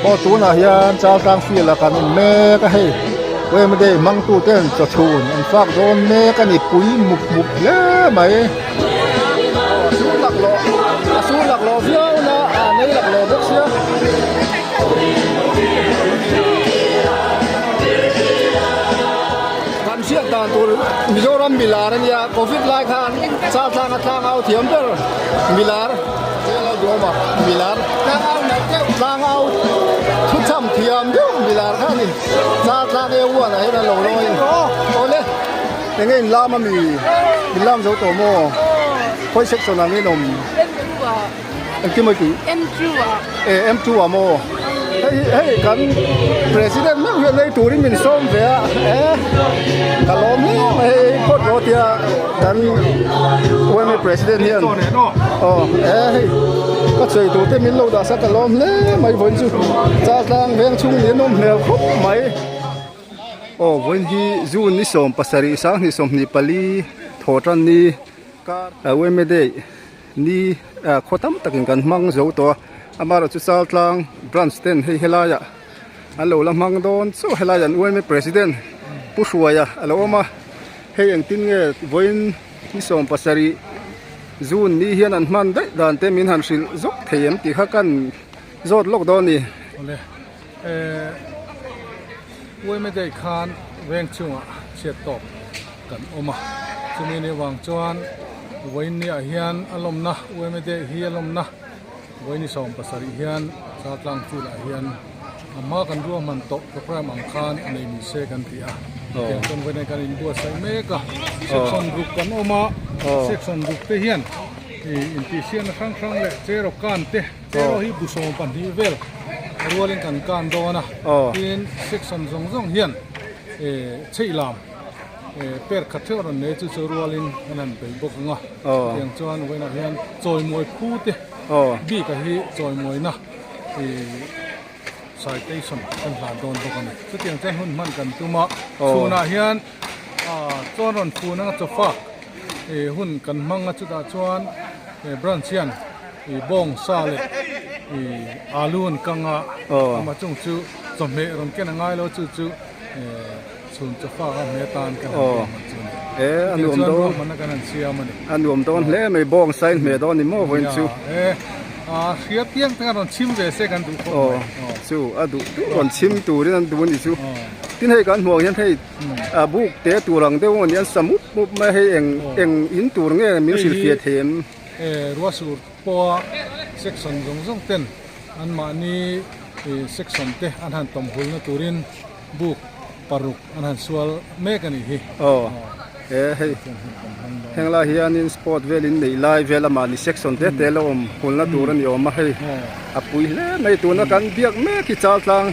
Aw tunah hian Chaltlang field ah kan awm mek a hei Wema Day hmangtu ten chawchhun an fak dawn mek a ni pui mup mup hle mai. Aw a sur laklawh a sur laklawh viau na a nei laklawh bawk sia. Kan hriat dan tur Mizoram milar a nia Covid lai khan Chaltlang a tlang au thiam ber milar milar tlang au thu cham thiam deuh milar kha a ni Chaltlang e uan ah hian an lo lawi awle enge in lam ami in lam zo tawh maw khawi section ah nge in awm Engtin maw i tih? M2 ah. E M2 ah maw? Hei hei kan president meuh hian ei turin min sawm ve a e ka lawm hle mai hei phawt rawh tia kan UMA president hian aw e hei ka chei tur te min lo dah sak ka lawm hle mai vawiin chu Chaltlang veng chhung ni an awm hmel khawp mai. Aw vawiin hi June ni 17 2024 thaw tan ni UMA day. Ni khaw tam takin kan hmang zo tawh a, amaherawhchu Chaltlang branch ten hei helaiah an lo la hmang dawn chauh helaiah an UMA president Pu Hruaia a lo awm a, hei engtin nge vawiin ni 17 June ni hian an hman daih dan te min han hrilh zawk thei em tih kha kan zawt lawk dawn a ni. Awle eh UMA day khan veng chungah chhiat tawp kan awm a, chumi ni vang chuan vawiin ni ah hian a lawmna UMA day hi a lawmna vawiin ni 17 hian Chaltlang field ah hian a hma kan ruahman tawh programme ang khan a nei ni se kan ti a, tiang chuan vawiin ah kan inbuatsaih mek a, section ruk kan awm a, section ruk te hian ih intihsiakna hrang hrang leh cheraw kan te cheraw hi bu 12 vel rualin kan kan dawn a, tin section zawng zawng hian eh chheihlam. Per khat theuh a rawn nei chu chu rualin an han bei bawk ang a chutiang chuan vawiinah hian chawimawi phu te bik a hi chawimawina ih citation kan hlan dawn bawk a ni chutiang chuan hun hman kan tum a chhunah hian ah chuan rawn fun anga chawfak ih hun kan hmang a chutah chuan branch hian ih bawng sa leh ih alu an kang a amah chung chu chawhmeh rawn ken a ngai lo chu chu eh. Chhun chaw fak a hme tan kan han ruahman chu a ni. E a nuam dawn. Ruahmanna kan han siam a ni. A nuam dawn hle mai bawng sain hme dawn ni maw vawiin chu. E a hria piang te khan rawn chhim ve se kan duh khawp mai. Aw chu a duh duh rawn chhim turin an duh a ni chu. Tin hei kan hmuh ang hian hei a buk te tur ang deuh a ni an sa mup mup mai a hei eng eng in tur nge min hrilhfiah thei em? E ruahsur pawha section zawng zawng ten anmahni section te an han tawmhulna turin Buk paruk an han sual mek a nih hi. Aw he hei heng lai hianin sport velin neih lai vel a mahni section te te lo awm hulna tur a ni awm a hei a pui hle mai tuna kan biak mek hi Chaltlang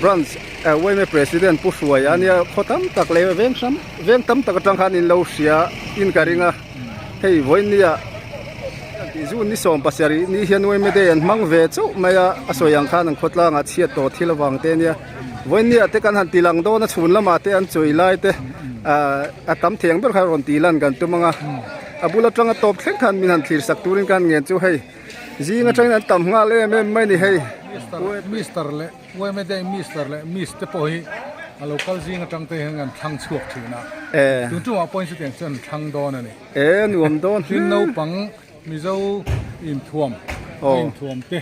branch yma president Pu Hruaia a nia khaw tam tak leh veng hrang veng tam tak atang khan in lo hria in ka ring a hei vawinia tih zun ni 17 ni hian yma day an hmang ve chauh mai a a sawi ang khan an khawtlangah chhiat tawh thil avang te ania vawinia te kan han ti lang dawn a chhun lamah te an chawi lai te ah a tam theng ber kha rawn tih lan kan tum ang a a bul atanga tawp thleng khan min han thlir sak turin ka han ngen chu hei zing atangin an tam nghal em em mai a ni hei. Mister leh yma day mister leh miss te pawh hi a lo kal zing atang te hian an thlang chhuak thin a tun tumah pawhin chutiang chuan an thlang dawn a ni. E nuam dawn hle. Tin naupang Mizo inthuam a inthuam te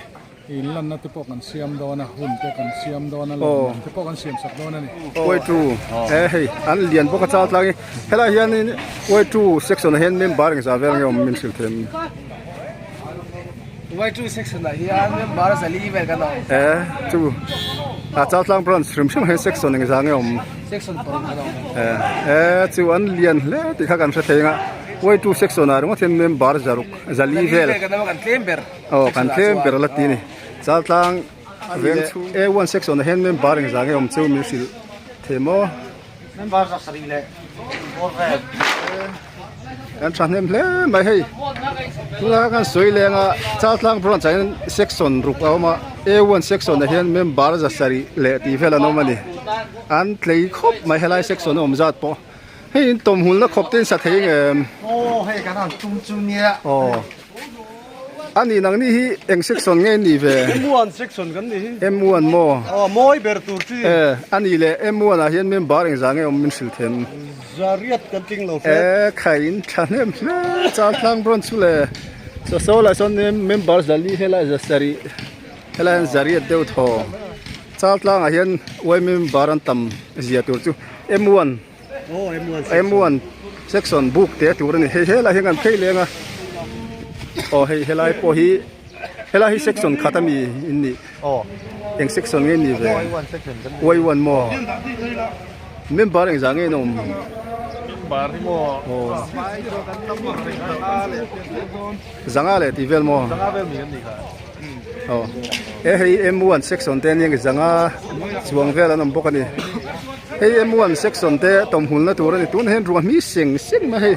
inlanna te pawh kan siam dawn a hun te kan siam dawn a lawmman te pawh kan siam sak dawn a ni. Y2 e hei an lian bawk a chal tlang hi helai hianin Y2 section ah hian member engzah vel nge awm min hrilh thei em? Y2 section ah hian member zali vel kan awm. E chu a Chaltlang branch hrim hrim ah hian section engzah nge awm? Section paruk kan awm. E e chu an lian hle tih kha kan hre thei ang a Y2 section ah ringawt hian member zaruk zali vel kan tlem ber. Aw kan tlem ber la ti a ni. Chaltlang veng chhung A1 section ah hian member engzah nge awm chu min hrilh thei maw? Member 70 leh bawr vel. Kan thahnem hle mai hei tuna kan sawi leng a Chaltlang branch ah hian section ruk a awm a A1 section ah hian member 700 leh tih vel an awm a ni an tlei khawp mai helai section a awm zat pawh hei in tawmhulna khawp te in sa thei ang em aw hei kan han tum chu nia aw. A nih nang ni hi eng section nge ni ve? M1 section kan ni hi. M1 maw? Aw mawi ber tur chi. E a nih leh M1 ah hian member engzah nge awm min hrilh them? Zariat kan tling lo hret. E khai in thahnem hle Chaltlang branch chu le saw saw lah sawn member zali helai zasarih helai hian zariat deuh thaw Chaltlang ah hian yma member an tam zia tur chu M1 M1 section book te tur a ni hei helai hian kan phei leng a aw hei helai pawh hi helai hi section khat ami in nih eng section nge ni ve Y1 maw member engzah nge an awm aw zanga leh tih vel maw. Aw he hei M one section te ania zanga chuang vel an awm bawk a ni hei M one section te tawmhulna tur a ni tunah hian ruah hmi seng seng mai hei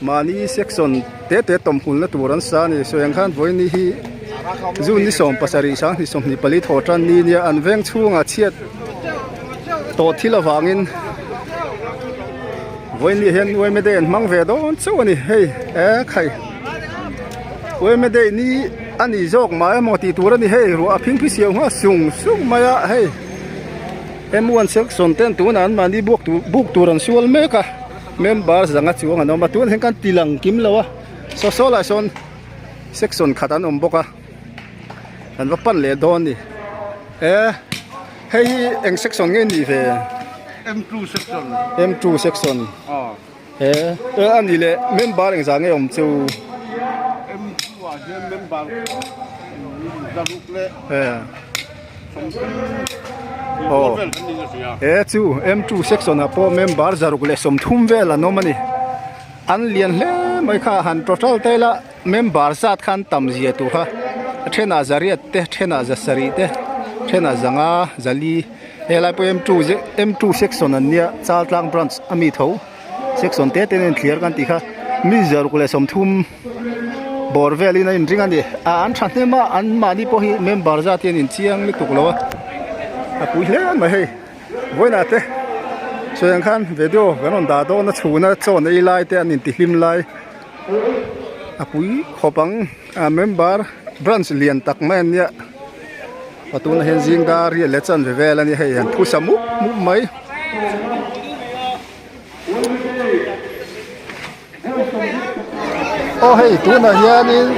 mahni section te te tawmhulna tur an sa a ni sawi ang khan vawiin hi June ni 17 2024 thawh tan ni nia an veng chhungah chhiat tawh thil avangin vawiin ni hian yma day an hmang ve dawn chauh a ni hei e khai. Yma day ni a ni zawk mah emaw tih tur a ni hei ruah a phingphi siau nghal sung sung mai a hei M one section ten tunah an mahni buak tur buk tur an sual mek a member zanga chuang an awm a tunah hian kan ti lang kim lo a saw saw lah sawn section khat an awm bawk a an va pan leh dawn a ni e hei hi eng section nge ni ve M2 section M2 section He a ni leh member engzah nge awm chu? M2 ah hian member zaruk leh 30 Aw vel kan ning a hria. He chu M2 section ah pawh member zaruk leh 30 vel an awm a ni. An lian hle mai kha han total te ila member zat khan tam zia tur kha a thenah zariat te thenah zasarih te thenah zanga zali Helai pawh M two M two section an nia Chaltlang branch a mi tho section te te nen thliar kan tih kha mi zaruk leh 30 bawr velin a inring a ni a an thahnem a an mahni pawh hi member zat hian inchiang lutuk lo a a pui hle mai hei vawiinah te sawi ang khan video kan rawn dah dawn a chhuna chaw nei lai te an intihlim lai a pui khawp ang a member branch lian tak mai an nia. A tunah hian zing dar hi a let chan ve vel a ni hei an phusa mup mup mai. Aw hei tunah hianin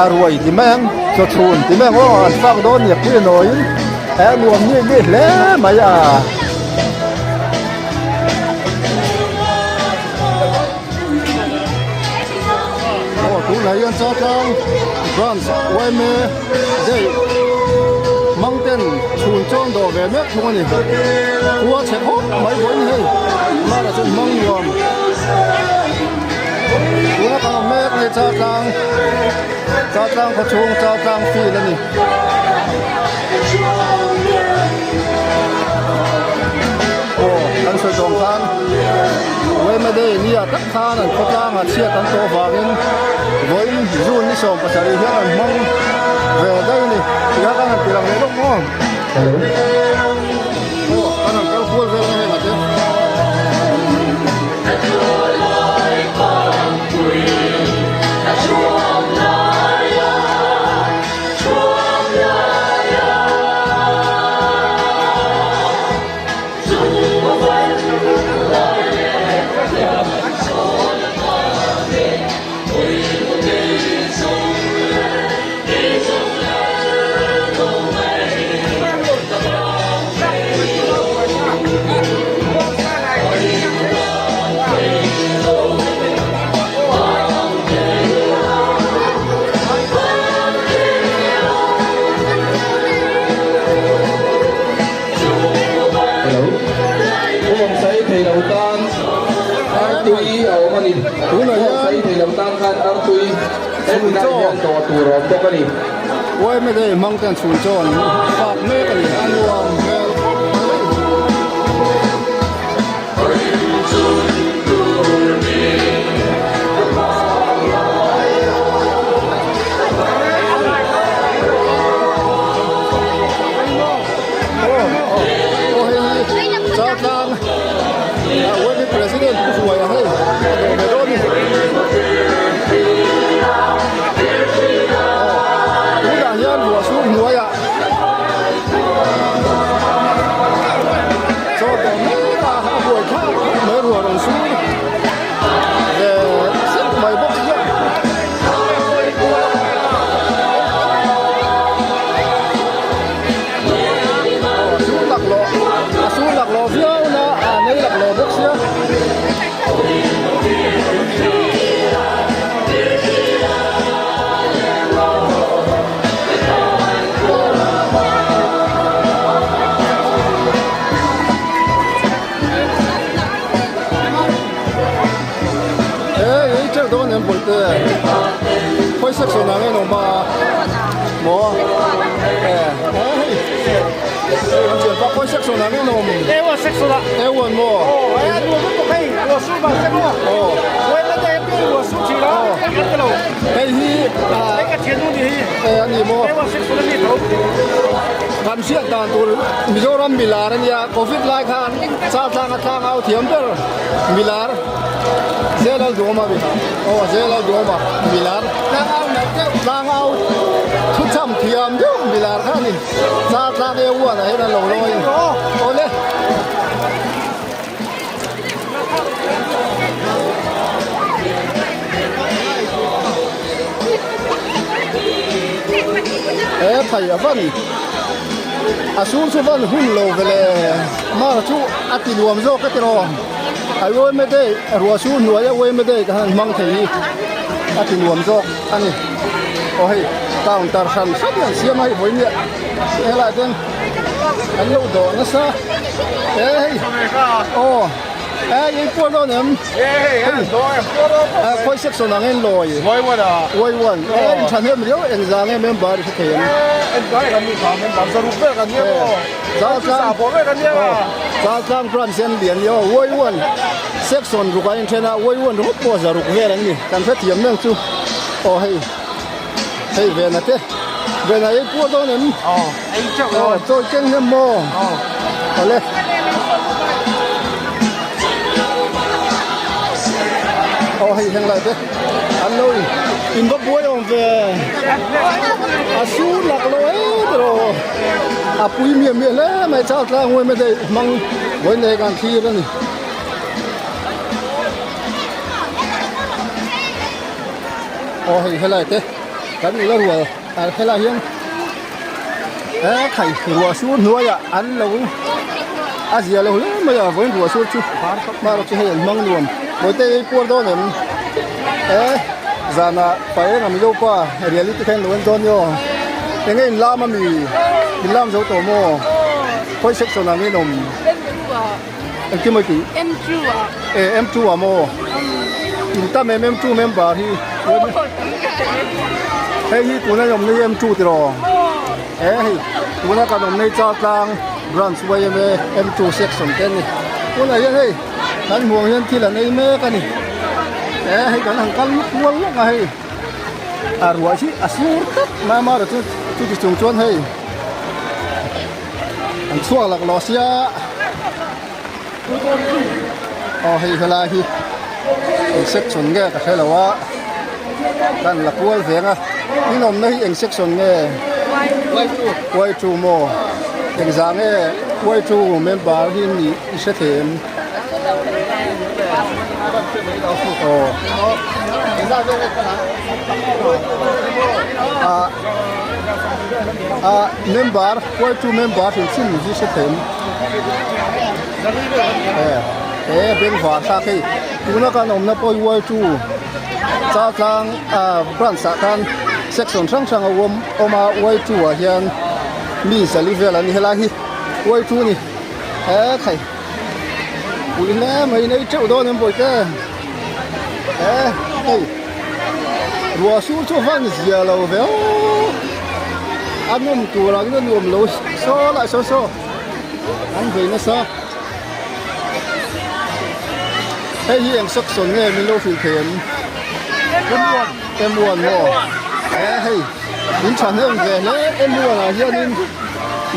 a ruai ti mai ang chawchhun ti mai ang aw an fak dawn nia pui a nawiin a nuam ni ni hle mai a. Aw tunah hian Chaltlang branch yma day hmang ten chhun chawn dawh ve mek thung a ni khua chhe khawp mai vawiin hei hmarah chuan hmang nuam tuna kan awm mek hei Chaltlang Chaltlang khaw chhung Chaltlang field a ni. Aw kan sawi tawng khan yma day nia tak khan an khawtlang ah chhiat an tawh vangin vawiin June ni 17 hian an hmang ve daih a ni tikha khan han ti lang leh lawk maw aw kan han kal kual vel ang heng ah te. Yma day hmang ten chhun chaw an fak mek a ni a nuam hmel khawp mai. Chaltlang Women President Pu Hruaia hei a dawh ve dawn a ni. hian ruah sur hnuaiah chaw tawh mek a, a buai thlak khawp mai ruah rawn sur ve sek mai bawk sia. A sur laklawh a sur laklawh viau na a nei laklawh bawk sia. Ei teuh dawn em bawihte khawi section ah nge an awm a maw e hei hei an thianpa khawi section ah nge an awm A1 section ah A1 maw aw a nuam lutuk hei ruah sur vang te maw aw huaina te hi ruah sur thin a kan ti lo hei hi hei ka thiannu ni hi e a ni maw A1 section a mi tho kan hriat dan tur Mizoram milar a nia covid lai khan Chaltlang a tlang au thiam ber milar Zelal Duama bi kha aw Zelal Duama milar tlang au nalh deuh tlang au thu cham thiam deuh milar kha a ni Chaltlang e uan ah hian an lo lawi awle. He phei a van a sur chu van hun lo vele mar chu a ti nuam zawk a tiraw a uaime day ruah sur hnuai a uaime day ka han hmang thei hi a ti nuam zawk a ni aw hei counter hran hran hi an siam a hei vawi nia helaiah chuan an lo dawh nasa he hei aw. Eh in puar dawn em? Eh khawi section ang in lawi? Y1 eh in thahnem riau engzah nge member i hre thei ang? Chaltlang branch hian lian ni aw Y1 section ruk ah in then a Y1 ringawt pawh zaruk vel an ni kan hrethiam mek chu aw hei hei vena te vena in puar dawn em? Aw chawi keng hnem maw? Awle. Aw hei heng lai te an lo in va buai awm ve a sur lak lo e tiraw a pui miah miah hle mai chal tlang huai mai daih hmang vawi nei kan thlir a ni. Aw hei helai te kan ula rual helai hian. He khai ruah sur hnuaiah an lo a zia lo hle mai a vawiin ruah sur chu hmar chu hei an hmang nuam bawihte ei puar dawn em e zanah paeng a mizo pa reality kha in lo en dawn nio enge in lam ami in lam zo tawh maw khawi section ah nge in awm engtin maw i tih e M2 ah maw in tam em M2 member hi hei hi tuna in awmna hi M2 tiraw e hei tuna kan awmna hi Chaltlang branch yma M2 section te ani tunah hian hei kan hmuh ang hian thil an ei mek ani e hei kan han kal kual lawk a hei a ruah hi a sur tlat mai a amaherawhchu chuti chung chuan hei an chhuak laklawh sia. Aw hei helai hi eng section nge ka hre lo a kan la kual veng a in awmna hi eng section nge y2 maw engzah nge y2 member hi nih i hre thei em aw ah ah member y2 member hrim hrim hi hre thei em. He bengvar thlak hei tuna kan awmna pawh hi Y2 Chaltlang ah branch ah khan section hrang hrang a awm awm a Y2 ah hian mi zali vel an ni helai hi Y2 a ni he khai pui hle mai in ei teuh dawn em bawihte he hei ruah sur chu a van zia lo ve aw a nawm tur ang in a nuam lo saw lah saw saw. An vei nasa. Hei hi eng section nge min lo hrilh thei em? M1. M1 maw? E hei in tha hnem ve hle M1 ah hianin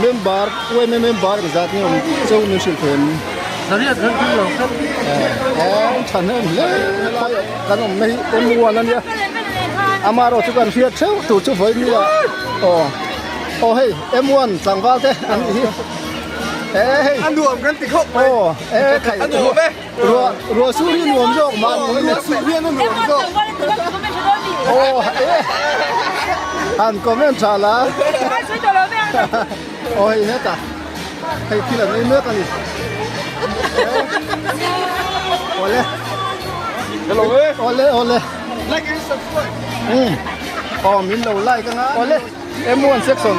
member UMA member engzat nge awm cheu min hrilh thei em? E in tha hnem hle kan awmna hi M1 ania amaherawhchu kan hriat theuh tur chu vawiin ah. Aw aw hei M1 tlangval te an nih hi e hei A nuam kan ti khawp mai. Aw e khai A nuam e. Ruah ruah sur hi nuam zawk mah ni Ruah sur hian a nuam zawk. Aw e han comment tha la. Aw hei hetah hei thil an ei mek a ni. Awle. Hello e. Awle awle. Like and subscribe. Um. Aw min lo like anga. Awle M1 section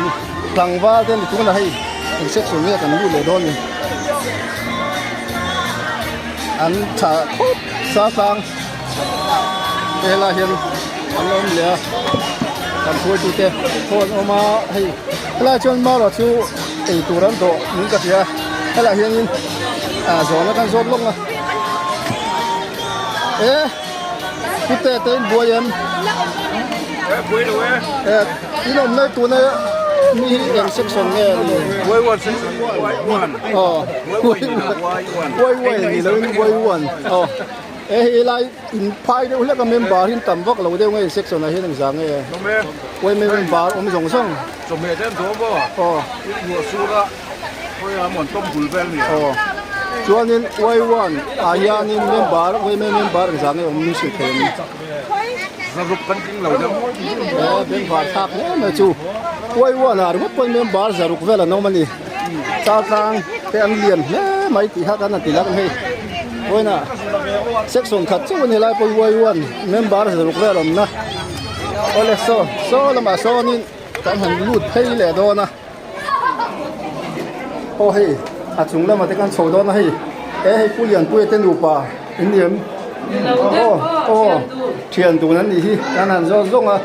tlangval te ni tunah hei eng section nge kan lut leh dawn ni. An tha khawp sa tlang helai hian an awm leh a kan hruaitute pawh an awm a hei helai chuan mara chu ei tur an dawh niin ka hria helai hianin ah zawhna kan zawt lawk a e pute te in buai em e in awm lai tuna mi hi eng section nge ni aw uai uai ni loin uai uan aw e hei lai in phai deuh hlek a member hi an tam vak lo deuh nge section ah hian engzah nge uai member awm zawng zawng aw aw chuanin uai uan ah hianin member uai member engzah nge awm min hrilh thei ang e bengvar thlak hle mai chu uai uan ah ringawt pawhin member zaruk vel an awm a ni. Chaltlang te an lian hle mai tih kha kan han ti lang hei vawiinah section khat chauh a ni lai pawh uai uan member zaruk vel awmna awle saw saw lamah sawnin kan han lut phei leh dawn a aw hei a chung lamah te kan chho dawn a hei he hei pu Lianpuia te nupa in ni em aw aw thian dun an nih hi kan han zawt zawng a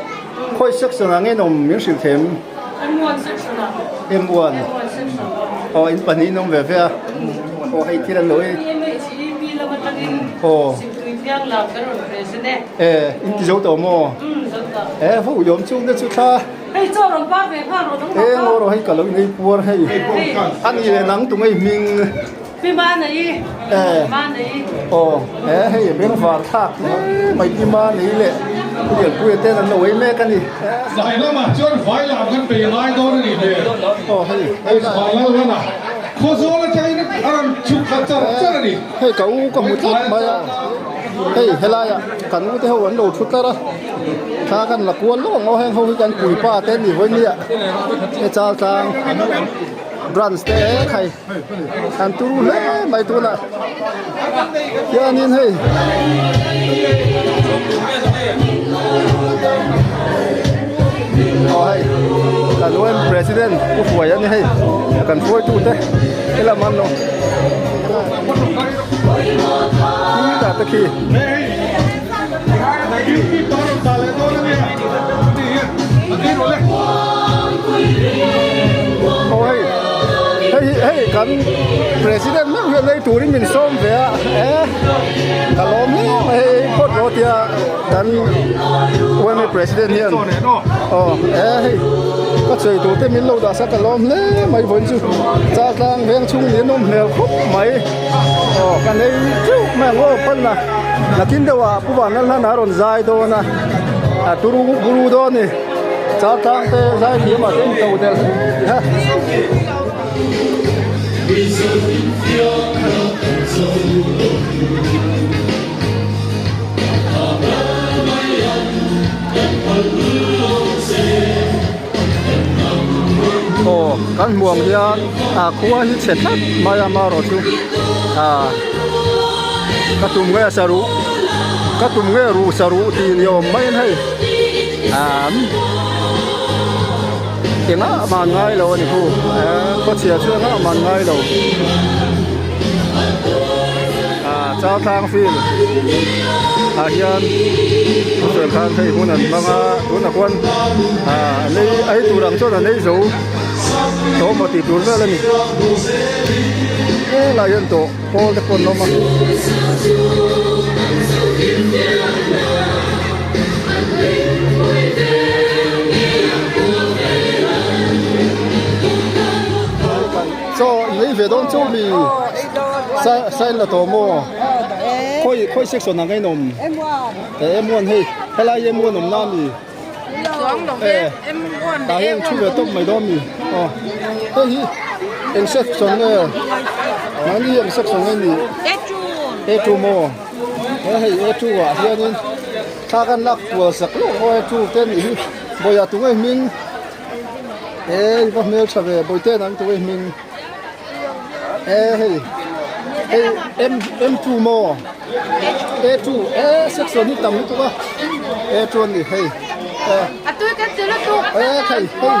khawi section ah nge nawm min hrilh them. M1 aw in pahnih in awm ve ve a aw hei thil an lo ei aw e in ti zo tawh maw e ho i awm chung te chu thla eng aw rawh hei ka lo in ei puar hei a ni leh nang tunge i hming e aw e hei bengvar thlak hle mai pi Manei leh pu Lianpuia ten an lo ei mek a ni. Zai lamah chuan vai lam kan bei ngai dawn a nih hmel. Aw hei Hei vai lal lana Khawzawl atangin a rawn chhuk khat char char a ni. Hei ka u ka hmu tlat mai a, hei helaiah kan u te ho an lo thu tlar a, thla kan la kual lawk ang aw heng ho hi kan puipa te an ni vawi nia he Chaltlang branch te khai an turu hle mai tunah hianin hei aw hei kan un president pu Hruai a ni hei kan hruaitu te helam an lo khi te khi. Aw hei hei hei kan president meuh hian ei turin min sawm ve a e ka lawm hle mai hei ei phawt rawh tia kan yma president hian aw e hei ka chei tur te min lo dah sak ka lawm hle mai vawiin chu Chaltlang veng chhung ni an awm hmel khawp mai aw kan ei teuh mai ang aw pan a. Nakin deuhah Pu Vanlalhlana a rawn zai dawn a, a turu buru dawn a ni. Chaltlang te zai thiamah te an to del hle tih a. Aw kan hmuh ang hian ah khua hi chhe tlat mai a marawh chu ah ka tum nge saruh ka tum nge ruh saruh tih ni awm mai in hei ah engah man ngai lo a ni hu eh khawchhia chu engah man ngai lo ah Chaltlang field ah hian thusawi khan hei hun an hmang a tunah khuan ah an ei ei tur ang chuan an ei zo tawh maw tih tur vel a ni helai hian tawh pawl te pawh an awm a. Chaw in ei ve dawn chu mi sign la tawh maw khawi khawi section ah nge in awm e M1 hei helai M1 awm na mi. E tah hian thu ve tawp mai dawn a ni aw hei hi eng section nge mahni eng section nge ni A two maw he hei A two ah hianin thla kan lak kual sak lawk maw A two te nih hi bawihah tunge hming e i va hmel tha ve bawihte nang tunge hming e hei hei M M two maw A two e section hi tam lutuk a A two a ni hei e e hei hei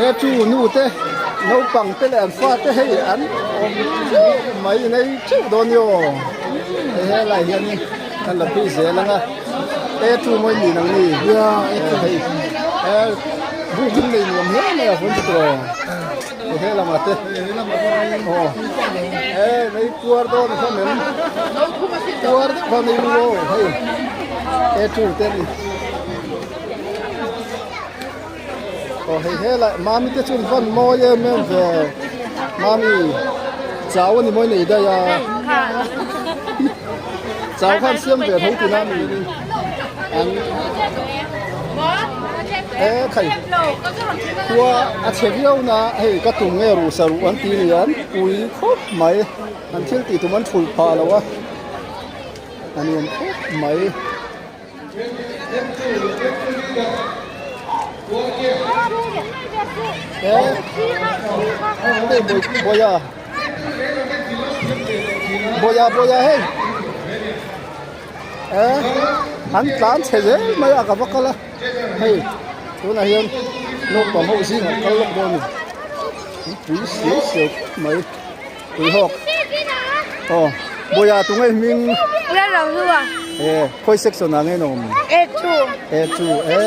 A two nu te naupang te leh an fa te hei an awm theuh mai nei theuh dawn ni aw hei helai hianin an la phei zel ang a A two mawi nin ang ni hei e buk in nei nuam hle mai a hun chu tawh. He lamah te aw e nei puar dawn a hlawm em puar deuh kha nei lu aw hei e tu te ani aw hei helai mami te chuan van mawi em em ve mami chau ani mawi nei daih a chau khan siam ve tho tuna mi an e khai khua a chhe viau na hei ka tum nge ruh sa ruh an ti ni an pui khawp mai an thil tih tum an thulh phah lo a a nuam khawp mai. Hei bawiha bawiha bawiha hei an tlan chhe zel mai a ka va kal a hei tunah hian naupang ho zingah kal lawk dawn a ni pui siau siau khawp mai tuihawk aw bawiha tunge hming e khawi section ah nge an awm e two e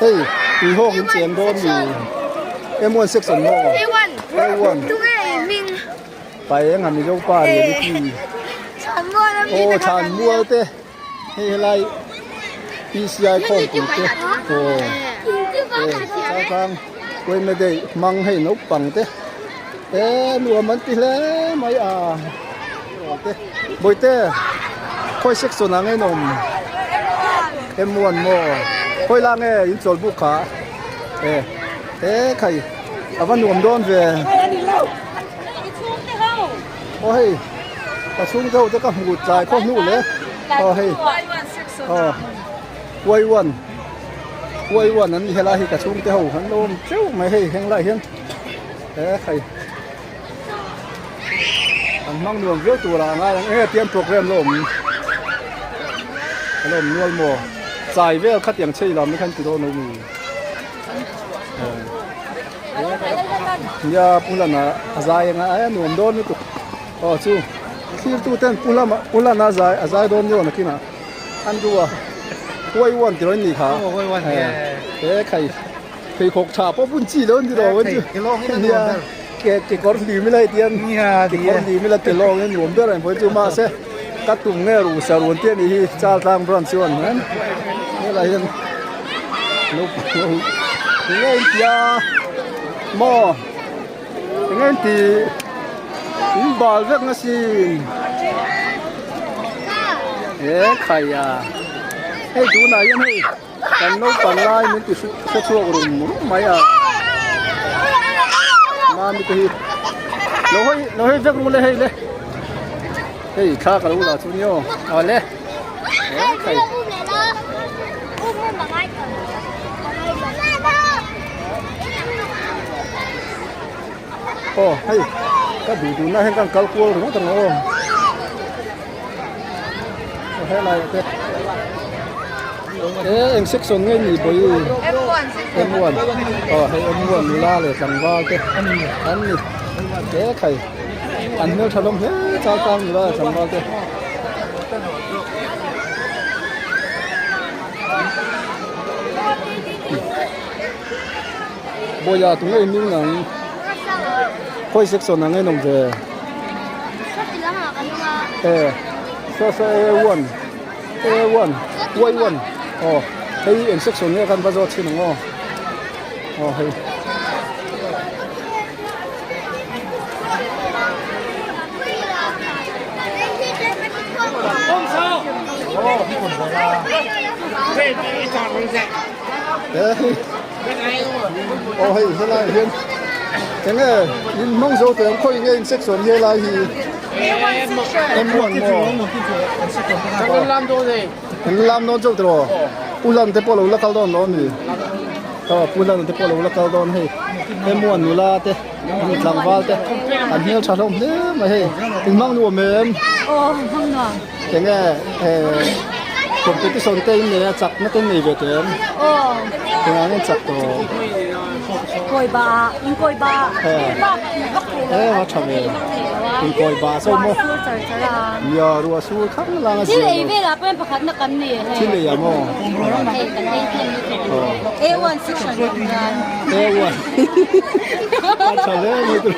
hei tuihawk in cheng dawn ni m one section maw a one Pa eng a Mizo pa reality aw thlan mual te hei helai PCI khawmpui te aw changkang Koime day hmang hei naupang te e nuam an ti hle mai a te Bawihte khawi section ah nge in awm M one maw khawi lah nge in chawl buk kha e e khai a va nuam dawn ve. Aw hei ka chhungte ho te ka hmu tlai khaw hnu le aw hei aw y one y one an ni helai hi ka chhungte ho an lo awm teuh mai hei heng lai hian he hei an hmang nuam viau tur ah a ngai ang enge tiang program lo awm a lo awm nual maw chai vel khatiang chei lam te khan ti dawn lo mi. Nia pu lana a zai anga a nuam dawn lutuk aw chu thlir tu ten pu lama pu lana a zai a zai dawn ni aw nakinah an duh a huai uan tih rawn ni kha he khai pheikhawk tha pawh bun chi lo an ti lo an chu nia ke kekawr hlim ila heti hian kekawr hlim ila ke lawng hi a nuam ber ang pawh chu mahse ka tum nge ruh sa run te anih hi Chaltlang branch chuan helai hian naupang ho enge in tia maw enge in ti in bal vek na sin he khai a hei tunah hian hei kan naupang lai min ti hre chhuak rum rum mai a mami te hi lo hawi lo hawi vek ru le hei le hei thla ka lo la chu ni aw awle. Aw hei ka duh duh na hian ka kal kual ringawt ang aw aw helai ah te e eng section nge ni bawi m one aw hei m one nula leh tlangval te an ni he khai an hmeltha hlawm hle chang tang nula leh tlangval te. Bawiha tunge i hming ang khawi section ang en awm ve e saw saw a one a one y one aw hei eng section nge khan va zawt chhin ang aw aw hei. He aw hei helai ah hian enge in hmang zo tawh em khawi nge in section hi helai hi M one maw kan lam dawn chauh tiraw pu lan te pawh lo la kal dawn lo ami aw pu lan te pawh lo la kal dawn hei M one nula te tlangval te an hmel tha hlawm hle mai hei in hmang nuam em Enge competition te in nei a chak na te in nei ve teh em? Engah nge chak tawh? Kawi ba in kawi ba Eh a tha ve in kawi ba so mo nia rua sur khang lang a Thil ei vel ah pawh hian pakhat na kan nei hei. Thil ei ah maw? Hei kan ei hnem lutuk. A1 section ah hian. A1 a tha hle mai tur.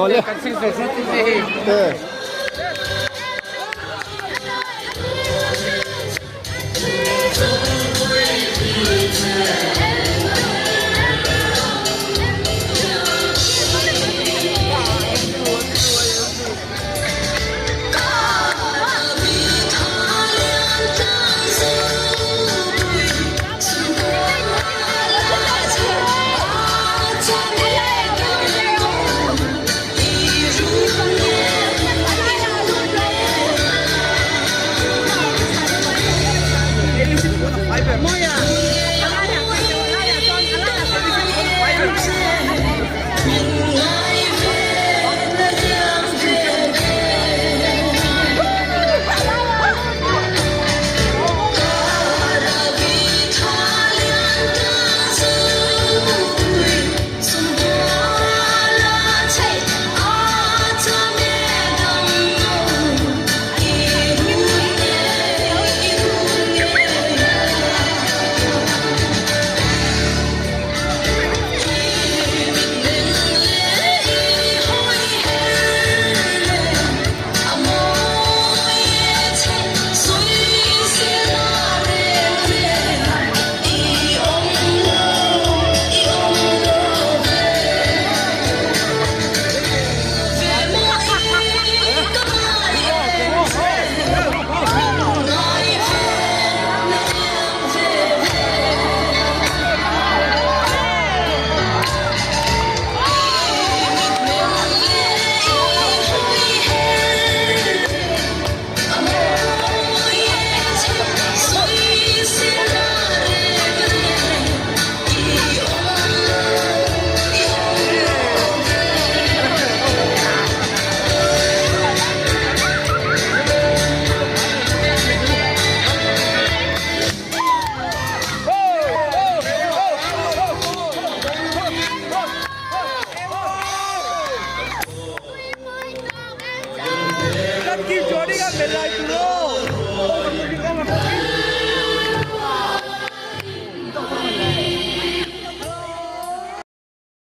Awle. Eh.